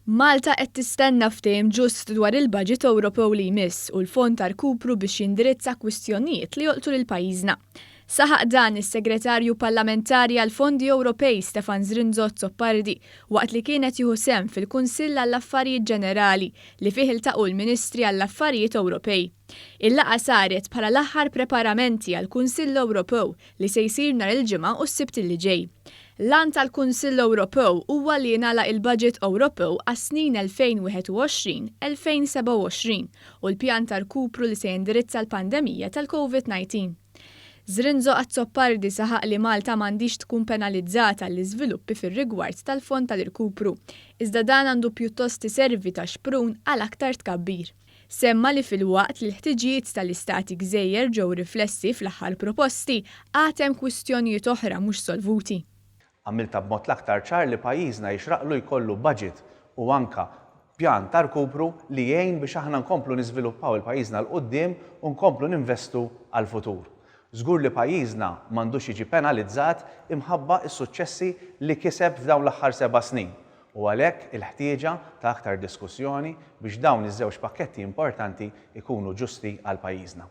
Malta qed tistenna ftehim ġust dwar il-Baġit Ewropew li jmiss u l-Fond ta' Rkupru biex jindirizza kwistjonijiet li jolqtu lil pajjiżna. Saħaq dan is-Segretarju Parlamentari għall-Fondi Ewropej Stefan Zrinzo Azzopardi waqt li kien qed jieħu sehem fil-Kunsill għall-Affarijiet Ġenerali li fih iltaqgħu l-Ministri għall-Affarijiet Ewropej. Il-laqgħa saret bħala l-aħħar preparamenti għall-Kunsill Ewropew li se jsir nhar il-Ġimgħa u s-Sibt li ġej. L-għan tal-Kunsill Ewropew huwa li jingħalaq il-Baġit Ewropew għas-snin 2021-2027 u l-pjan ta' rkupru li se jindirizza l-pandemija tal-Covid-19. Zrinzo Azzopardi saħaq li Malta m'għandhiex tkun penalizzata għall-iżviluppi fir-rigward tal-Fond tal-Irkupru, iżda dan għandu pjuttost iservi ta' xprun għal aktar tkabbir. Semma li filwaqt li l-ħtiġijiet tal-istati gżejjer ġew riflessi fl-aħħar proposti, għad hemm kwistjonijiet oħra mhux solvuti. Għamiltha b'mod l-aktar ċar li pajjiżna jixraqlu jkollu budget u anka pjan ta' rkupru li jgħin biex aħna nkomplu niżviluppaw il-pajjiżna 'l quddiem u nkomplu ninvestu għall-futur. Żgur li pajjiżna m'għandux jiġi penalizzat imħabba s-suċċessi li kiseb f'dawn l-aħħar seba' snin u għalhekk il-ħtieġa ta' aktar diskussjoni biex dawn iż-żewġ pakketti importanti jkunu ġusti għal pajjiżna.